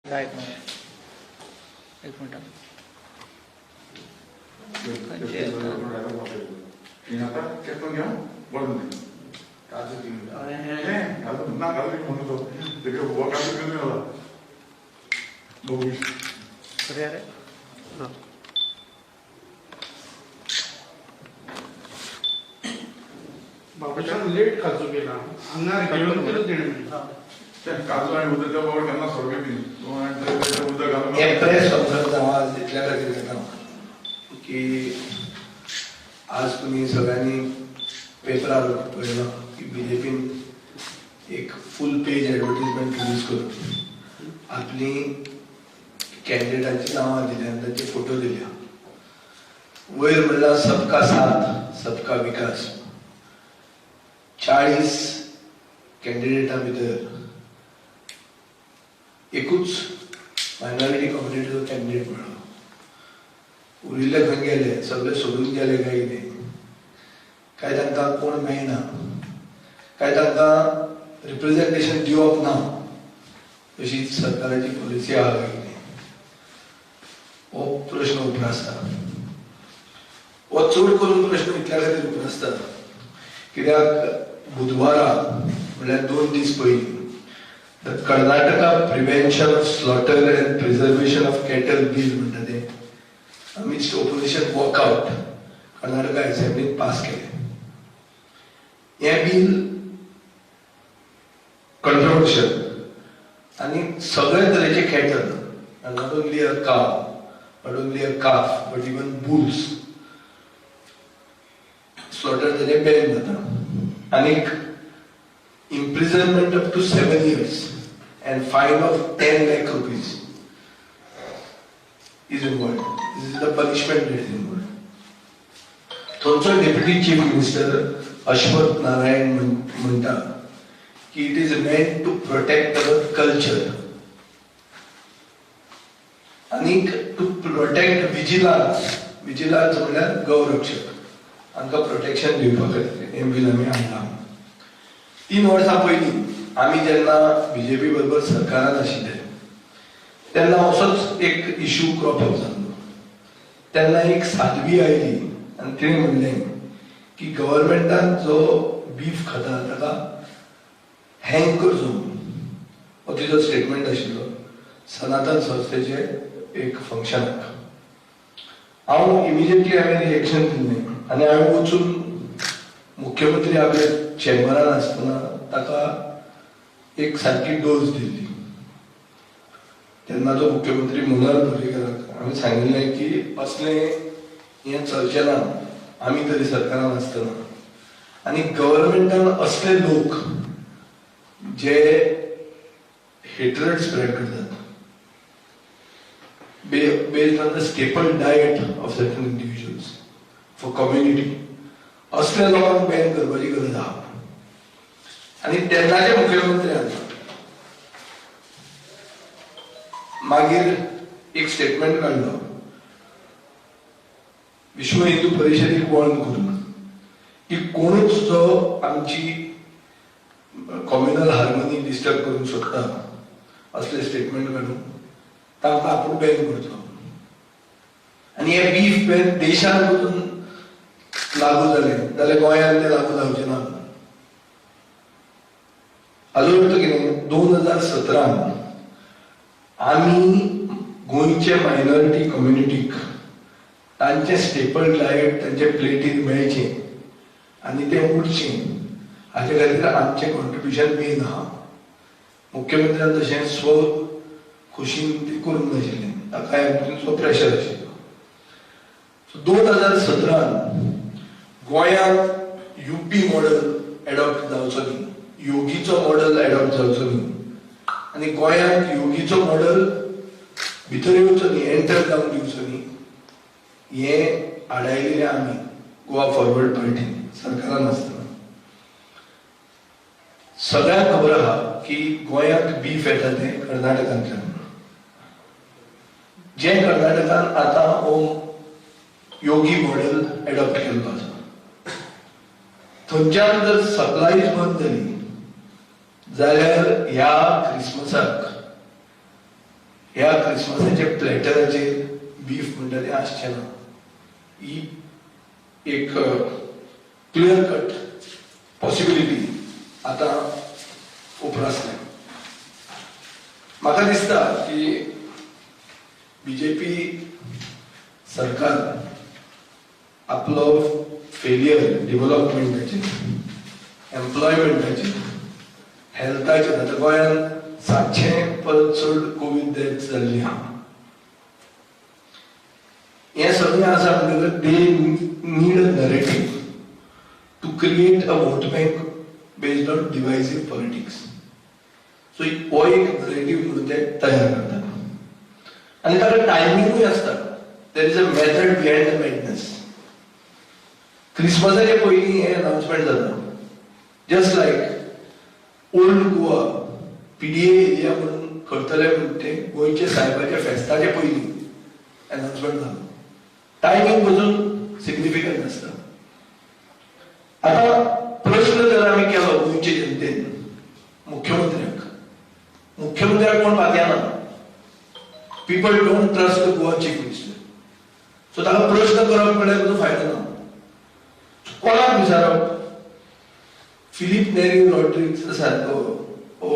एक मिनिट, एक minute. Late काजू केला हांगा घेवन केलो तेणें. काजू आनी उदक बाबा केन्ना सोडले बी उदक घालून हे प्रेस कॉन्फरन्स हांव आज इतल्या खातीर घेता की आज तुमी सगळ्यांनी पेपरार पळयलां की बीजेपीन एक फूल पेज एडवर्टीजमेंट रिलीज करून आपली कॅन्डिडेटांची नांवां दिल्या आनी तांचे फोटो दिल्या. वयर म्हणलां सबका साथ सबका विकास. 40 कॅन्डिडेटां भितर एकूच मायनॉरिटी कम्युनिटीचो कॅन्डिडेट मेळ्ळो. उरिल्ले खंय गेले? सगळे सोडून गेले काय कितें? काय तांकां कोण मेळना, काय तांकां रिप्रेझेंटेशन दिवप ना अशी सरकाराची पॉलिसी आहा काय कितें? हो प्रश्न उप्रासता. हो चड करून प्रश्न इतल्या खातीर उप्रासता कित्याक बुधवारा म्हणल्यार 2 दीस पयलीं the Karnataka prevention of slaughter and preservation of cattle bill म्हणटा तें amidst opposition walkout Karnataka असेंब्लीन पास केलें. हें बील कंट्रोवर्शियल आनी सगळे तरेचे cattle, not only a cow, not only a calf, but even bulls slaughter तेजें बॅन जाता आनीक imprisonment up to 7 years and fine of 10 lakh rupees is involved. This is the punishment that is involved. थंयचो deputy chief minister Ashwath Narayan म्हणटा की it is meant to protect our culture आनीक two protect विजिलान्स. विजिलान्स म्हणल्यार गौरक्षक, हांकां protection दिवपा खातीर हें bill आमी हाडलां. 3 वर्सां पयलीं आमी जेन्ना बीजेपी बरोबर सरकारान आशिल्ले तेन्ना असोच एक इशू क्रॉप अप जाल्लो. तेन्ना एक साध्वी आयली आनी तिणें म्हणलें की गव्हर्मेंटान जो बीफ खाता ताका हँग करचो. हो तिजो स्टेटमेंट आशिल्लो सनातन संस्थेचे एक फंक्शनाक. हांव इमिजिएटली हांवें रिएक्शन दिलें आनी हांवें वचून मुख्यमंत्री आपल्या चेंबरान आसतना ताका एक सारकी डोस दिल्ली. तेन्नाचो मुख्यमंत्री मनोहर पर्रीकराक आमी सांगिल्लें की असलें हें चलचें ना आमी तरी सरकारान आसतना, आनी गव्हर्मेंटान असले लोक जे हेट्रड स्प्रेड करतात based on the staple diet of certain individuals for community असल्या लोकांक बॅन करपाची गरज आहा. आनी तेन्नाचे मुख्यमंत्र्यान मागीर एक स्टेटमेंट काडलो विश्व हिंदू परिशदेक वॉर्न करून की कोणूच जो आमची कॉम्युनल हार्मनी डिस्टर्ब करूंक सोदता असले स्टेटमेंट काडून तांकां आपूण बॅन करतलो. आनी हे बीफ बॅन देशांत वचून लागू जालें जाल्यार गोंयांत तें लागू जावचें ना. हाजो अर्थ कितें, 2017 आमी गोंयचे मायनॉरिटी कम्युनिटीक तांचे स्टेपल डायट तांचे प्लेटीन मेळचें आनी तें उरचें हाचे खातीर आमचें कॉन्ट्रिब्युशन मेन आहा. मुख्यमंत्र्यान तशें स्व खुशीन तें करूंक नाशिल्लें, ताका एमपीचो प्रेशर आशिल्लो. 2017 गोंयांत युपी मॉडल एडॉप्ट जावचो न्ही, योगीचो मॉडल एडॉप्ट जावचो न्ही आनी गोंयांत योगीचो मॉडल भितर येवचो न्ही, एंटर जावन दिवचो न्ही, हें आडायलें आमी गोवा फॉरवर्ड पार्टीन सरकारान आसतना. सगळ्यांक खबर आहा की गोंयांत बीफ येता तें कर्नाटकांतल्यान, जें कर्नाटकान आतां हो योगी मॉडल एडॉप्ट केल्लो आसा. थंयच्यान जर सप्लायज बंद जाली जाल्यार ह्या क्रिसमसाक ह्या क्रिसमसाच्या प्लॅटराचेर बीफ म्हणटा तें आसचें ना. ही एक क्लियर कट पॉसिबिलिटी आतां उप्रासल्या. म्हाका दिसता की बीजेपी सरकार आपलो फेलियर डेव्हलपमेंटाचेर, एम्प्लॉयमेंटाचेर, हेल्थाचेर, आतां गोंयांत 700 परत चड कोवीड डेथ जाल्ली आहा. हें सगळें आसा म्हणटकच they need a narrative to create a vote bank based on divisive politics. So हो एक नरेटीव म्हणून ते तयार करतात आनी ताका टायमिंगूय आसता. There is a method behind the madness. क्रिसमसाच्या पयलीं हें अनाउन्समेंट जाता. Just like old Goa PDA area म्हणून करतले म्हणून ते गोंयचे सायबाच्या फेस्ताच्या पयलीं अनाउन्समेंट जालो. टायमींग पसून सिग्निफिकंट आसता. आतां प्रश्न जर आमी केलो गोंयचे जनतेन मुख्यमंत्र्याक, मुख्यमंत्र्याक कोण पातयेना. People don't trust the Goa chief minister. So ताका प्रश्न करप म्हणल्यार ताचो फायदो ना. कोणाक विचारप? फिलीप नेरी रॉड्रिक्स सारको ओ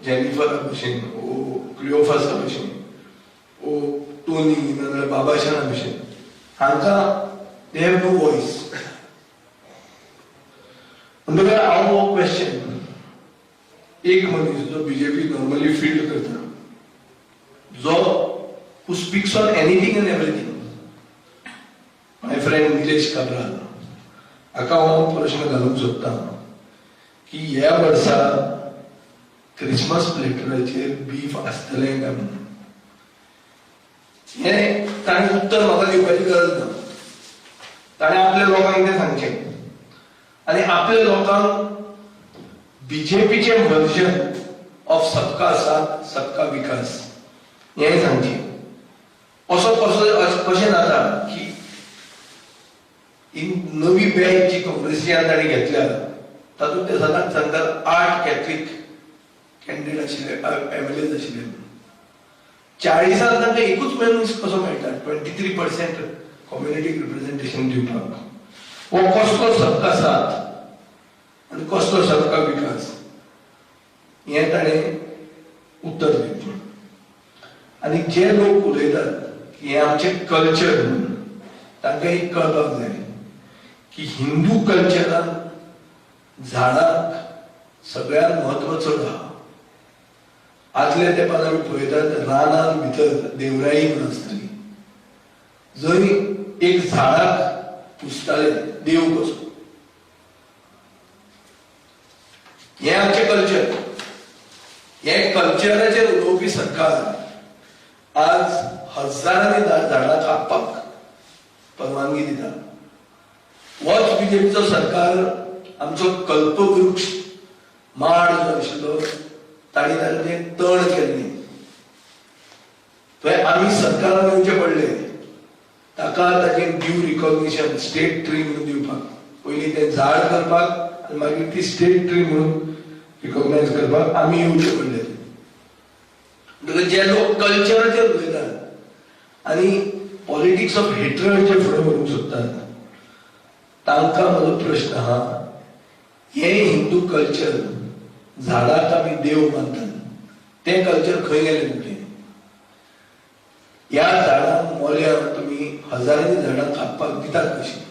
जेनिफरा भशेन, ओ क्लिओफासा भशेन, ओ टोनी नाजाल्यार बाबाशाना भशेन, हांकां they have no voice. म्हणटकर हांव हो क्वेश्चन एक मनीस जो बीजेपी नॉर्मली फिल्ड करता, जो who speaks on anything and everything, my friend Nilesh Cabral, हाका हांव प्रश्न घालूंक सोदता की ह्या वर्सा क्रिसमस प्लेटराचेर बीफ आसतलें काय म्हणून. हें ताणें उत्तर म्हाका दिवपाची गरज ना. ताणें आपल्या लोकांक तें सांगचें आनी आपल्या लोकांक बीजेपीचें वर्जन ऑफ सबका साथ सबका विकास हें सांगचें. असो कसो कशें जाता की ही नवी बॅच जी काँग्रेसीची तांणी घेतल्या तातूंत ते सदांच सांगतात 8 कॅथलीक कॅन्डिडेट आशिल्ले, एमएलएज आशिल्ले. 40 तांकां एकूच मनीस कसो मेळटा 23% कम्युनिटीक रिप्रेझेंटेशन दिवपाक? हो कसलो सबका साथ आनी कसलो सबका विकास हें ताणें उत्तर दिवचें. आनी जे लोक उलयतात की हें आमचें कल्चर म्हणून, तांकां एक कळपाक जाय की हिंदू कल्चरान झाडांक सगळ्यांत म्हत्व चड आहा. आदल्या तेंपार आमी पळयतात, रानान भितर देवराई म्हणून आसताली, जंय एक झाडाक पुजताले देव कसो. हें आमचें कल्चर. हें कल्चराचेर उलोवपी सरकार आज हजारांनी झाडां कापपाक परवानगी दिता. होच बीजेपीचो सरकार आमचो कल्पवृक्ष माड जो आशिल्लो ताणी तांचे तण केल्ली. थंय आमी सरकारान येवचें पडलें ताका ताचें ड्यू रिकॉग्निशन, स्टेट ट्री म्हणून दिवपाक. पयलीं तें झाड करपाक आनी मागीर ती स्टेट ट्री म्हणून रिकॉग्नायज करपाक आमी येवचें पडलें. म्हणटकच जे लोक कल्चराचेर उलयतात आनी पॉलिटिक्स ऑफ हेट्रडचे फुडें व्हरूंक सोदतात तांकां म्हजो प्रश्न आहा, हें हिंदू कल्चर झाडाक आमी देव मानतात तें कल्चर खंय गेलें तुमचें? ह्या झाडांक मोल्याक तुमी हजारांनी झाडां कापपाक दितात कशीं?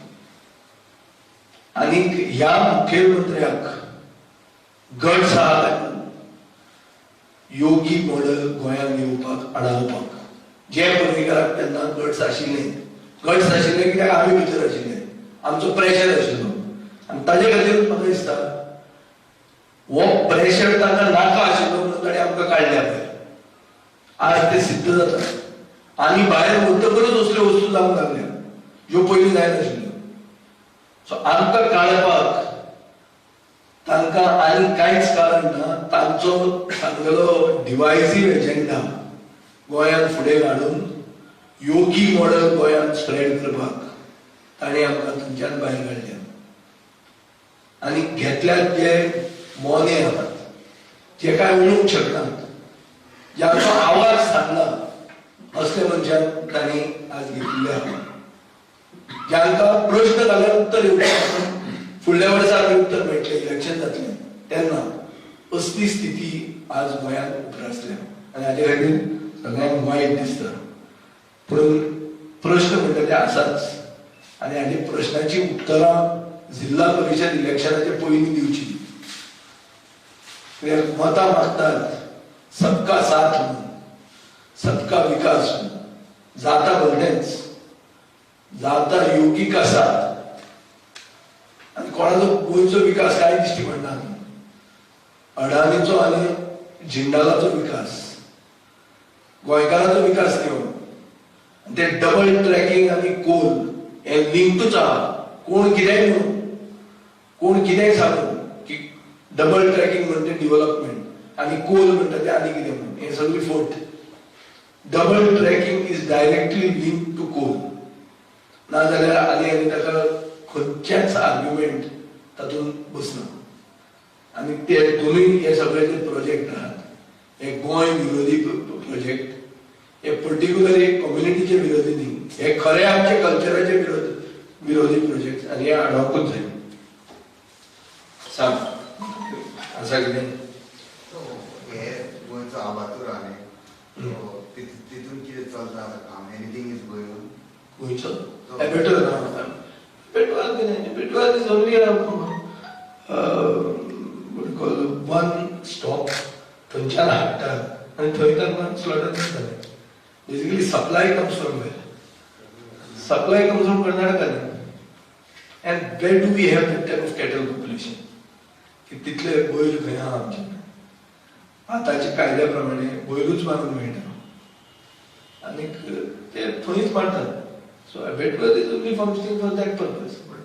आनीक ह्या मुखेलमंत्र्याक गट्स आहा काय योगी मॉडल गोंयांत येवपाक आडावपाक? जे पर्रीकराक तेन्ना गट्स आशिल्ले, गट्स आशिल्ले कित्याक आमी भितर आशिल्ले, आमचो प्रेशर आशिल्लो. आनी ताजे खातीरूच म्हाका दिसता हो प्रेशर तांकां नाका आशिल्लो म्हणून ताणें आमकां काडल्या भायर. आज ते सिद्ध जाता आनी भायर वतकच असल्यो वस्तू जावंक लागल्या ज्यो पयलीं जायनाशिल्ल्यो. सो आमकां काडपाक तांकां आनी कांयच कारण ना. तांचो सांगलेलो डिवायसीव एजेंडा गोंयांत फुडें घालून योगी मॉडल गोंयांत स्प्रेड करपाक ताणें आमकां थंयच्यान भायर काडल्या. आनी घेतल्यात जे मोने आहात, जे काय उलोवंक शकनात, ज्यांचो आवाज सांगना, असले मनशान तांणी आज घेतिल्ले आहा जांकां प्रश्न घाल्यार उत्तर येवचें, फुडल्या वर्सा आमी उत्तर मेळटलें, इलेक्शन जातलें तेन्ना. असली स्थिती आज गोंयांत उप्रासल्या आनी हाजे खातीर सगळ्यांक वायट दिसता. पूण प्रश्न म्हणटा ते आसाच आनी हाजे प्रश्नाची उत्तरां जिल्हा परिशद इलेक्शनाचे पयलीं दिवची. कित्याक मतां मागतात सबका साथ म्हणून, सबका विकास म्हणून, जाता भलतेंच, जाता योगी का साथ. आनी कोणाचो गोंयचो विकास कांय दिश्टी पडना. अडानीचो आनी जिंदालाचो विकास, गोंयकाराचो विकास न्ही हो. आनी ते डबल ट्रॅकिंग आनी कोल हे लिंकूच आहा. कोण कितेंय म्हणून, कोण कितेंय सांगून की डबल ट्रॅकिंग म्हणटा डिव्हलपमेंट आनी कोल म्हणटा ते आनी कितें म्हणून, हें सगळी फट. Double tracking is directly link to coal. नाजाल्यार आनी आनी ताका खंयचेच आर्ग्युमेंट तातूंत बसना. आनी ते दोनूय हे सगळे जे प्रोजेक्ट आहात हे गोंय विरोधी प्रोजेक्ट, हे पर्टिक्युलर एक कम्युनिटीचे विरोधी न्ही, हे खरे आमचे कल्चराचे विरोधी प्रोजेक्ट आनी हे आडावंकूच जाय. सांग, आसा कितें? हे गोंयचो आबातूर आहा न्ही, तितून कितें चलता आतां काम? Anything is going on? गोंयचो एबेटोर? Abattoir कितें? Abattoir is only one stop. थंयच्यान हाडटात आनी थंय तांकां स्लॉटर जातालें. Basically supply comes from where? Supply comes from Karnataka. And where do we have that type of cattle population? की तितले बैल खंय आहा आमचे? आतांच्या कायद्या प्रमाणे बैलूच मारूंक मेळटा आनीक ते थंयच मारतात. So abattoir is only functioning for that purpose. But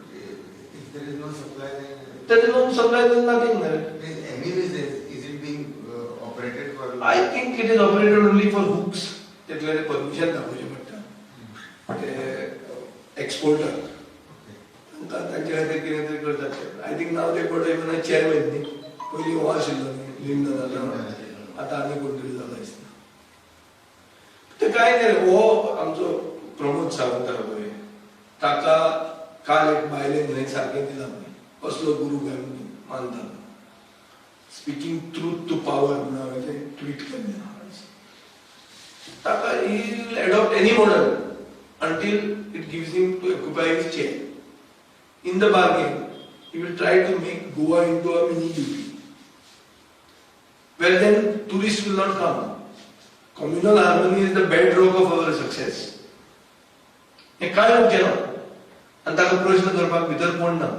if there is no supply, then There is no supply, there is nothing there. Anyways, is it being operated for? I think it is operated only for hooks. तितले ते permission दाखोवचें पडटा ते exporter तांकां, तांचे खातीर कितें तरी करतात. I think नाव ते got even chairman न्ही. पयलीं हो आशिल्लो न्ही लिंडन, आतां आनी कोण तरी जाला दिसता. ते कांय न्ही रे, हो आमचो प्रमोद सावंत आहा पळय, ताका काल एक बायलेन न्हय सारकें दिलां पळय, कसलो गुरू काय म्हणून मानता. स्पिकींग ट्रूथ टू पावर म्हणून हांवें तें ट्वीट केल्लें. ताका he will adopt any model until it gives him to occupy his chair. In the bargain, he will try to make Goa into a mini UP. Well, then tourists will not come. Communal harmony is the bedrock of our success. हें कांय जावचें ना. आनी ताका प्रश्न करपाक भितर कोण ना.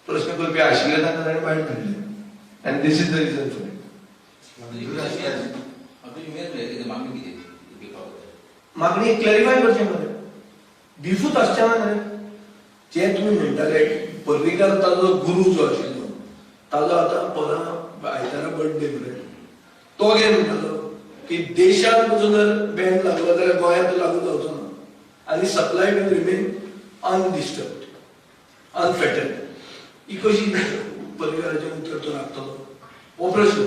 प्रश्न करपी आशिल्ले तांकां ताणें भायर काडले आनी this is the reason for it. आपली मेन कितें मागणी, कितें बिफा बद्दल? मागणी क्लॅरिफाय करचें मरे, बिफूच आसचें ना रे. जे तुमी म्हणटाले पर्रीकार ताजो गुरू जो आशिल्लो ताजो आतां परां आयतारा बर्थडे मरे. तो कितें म्हणटालो की देशांत पसून जर बॅन लागलो जाल्यार गोंयांत लागू जावचो ना आनी supply will remain undisturbed, unfettered. ही कशी पर्रीकाराचें उतर तो राखतलो हो प्रश्न.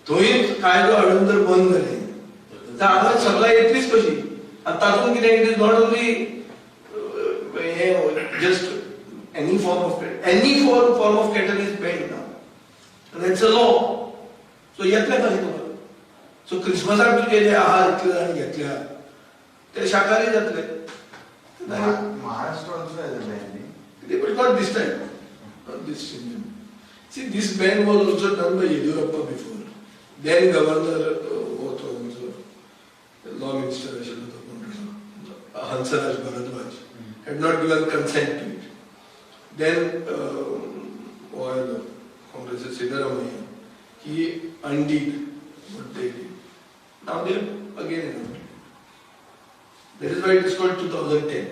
थंय कायदो हाडून जर बंद जालें तर हांगा सप्लाय येतलीच कशी? आनी तातूंत कितें, it is not only hey just any form of any form of cattle is banned now. That's a law. So येतलें कशें तुका? सो क्रिसमसाक तुजे जे आहार इतले जाण घेतल्या ते शाकाहारी जातले. Maharashtra also has a ban, न्ही? But not this time, not this stringent. See, this ban was also done by Yediyurappa before. Then governor, हो तो आमचो law minister आशिल्लो तो कोण तो, Hansraj Bharadwaj, had not given consent to it. Then हो आयलो Congress Siddaramaiah, he undid what they did. Now they have again adopted it. That is why it is called 2010.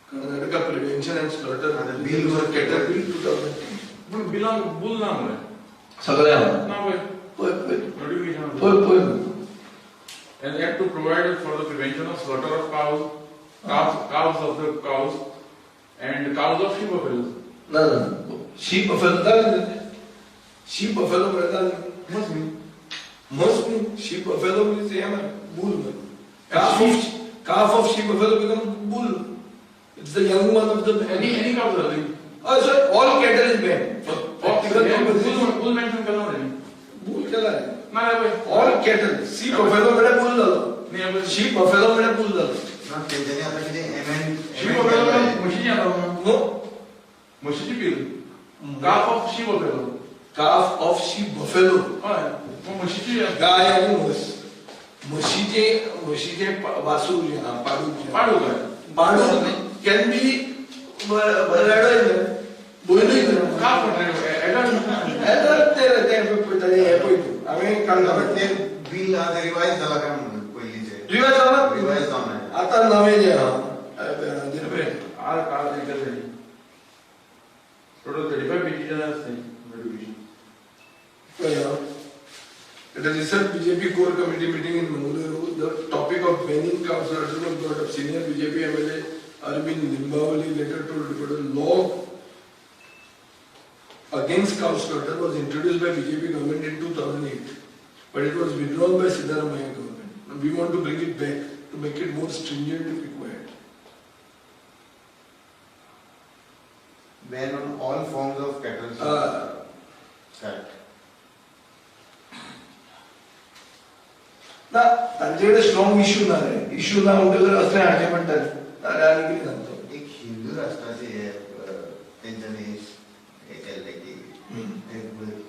Karnataka Prevention and Slaughter The bill was- Cattle Bill 2010. पूण बिलान bull ना मरे. सगळें आहा. ना पळय. पळय पळय. नोटिफिकेशन. पळय पळय. And act to provide for the prevention of slaughter of cows, calves, calves of the cows, and cows of she buffaloes. ना ना, शी बफेलो जालें. शी बफेलो म्हणटा. Must be. म्हस न्ही, शी बफेलो मीन्स हें मरे, बूल मरे. Calf of she buffalo become bull. It's the young one of the Any cow जाली. Sir, all cattle is banned. Practical purposes. Bull mention केला रे. बूल केला रे. ना रे पळय. ऑल कॅटल, सी बफेलो म्हळ्यार बूल जालो. न्ही पळय. शी बफेलो म्हळ्यार बूल जालो. ना तेंच्यांनी आतां कितें एमेंड शी बफेलो म्हशीची येता. नो. म्हशीची पील. Calf of she buffalo. Calf of she buffalo. हय, मग म्हशीची. गाय आनी म्हस. म्हशीचे वासूर जें आहा, पाडूक जें आहा. पाडूक हय. पाडूक can be रेडोय न्हय, बैलूय न्हय. काफ म्हटलें एडल्ट. एडल्ट ते ताजें हें पळय तूं, हांवें काडलां. ते बील आतां रिवायज जाला काय म्हणून पयलींचें? रिवायज जाला. रिवायज जावना. आतां नवें जें आहा. आर कार तेंच्या टोटल 35 पेजीचें आसता notification. At a recent BJP core committee meeting in Mangaluru, the topic of banning cow slaughter was brought up. Senior BJP MLA Arvind Limbavali later told reporters, law against cow slaughter was introduced by BJP government in 2008, but it was withdrawn by Siddaramaiah government. Now we want to bring it back to make it more stringent if required. Ban on all forms of cattle slaughter. Correct. ना, तांचे कडेन strong issue ना रे. Issue ना म्हणटकर असलें हाडचें पडटा. नाजाल्यार आनी कितें सांगतो. एक हिंदू राष्ट्राचे हे तेंच्यांनी हे केल्लें की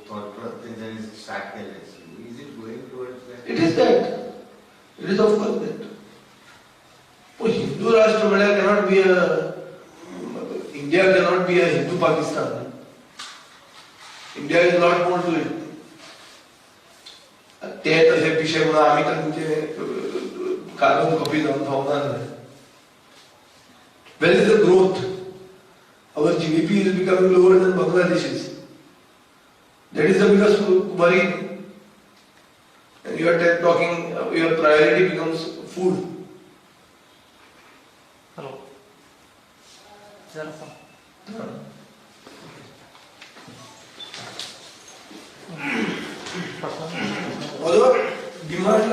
थॉट तेंच्यांनी स्टार्ट केल्लें. Is it going towards that? It is that. It is of course that. पूण हिंदू राष्ट्र म्हळ्यार cannot be a India cannot be a Hindu Pakistan. India is lot more to it. ते तशे पिशे म्हणून आमी तांचे कार्बन कॉपी जावन फावना न्हय. Where is the growth? Our GDP is becoming lower than Bangladesh's. That is the biggest worry. And you are talking, your priority becomes food. Hello. जरा सांग. Although demand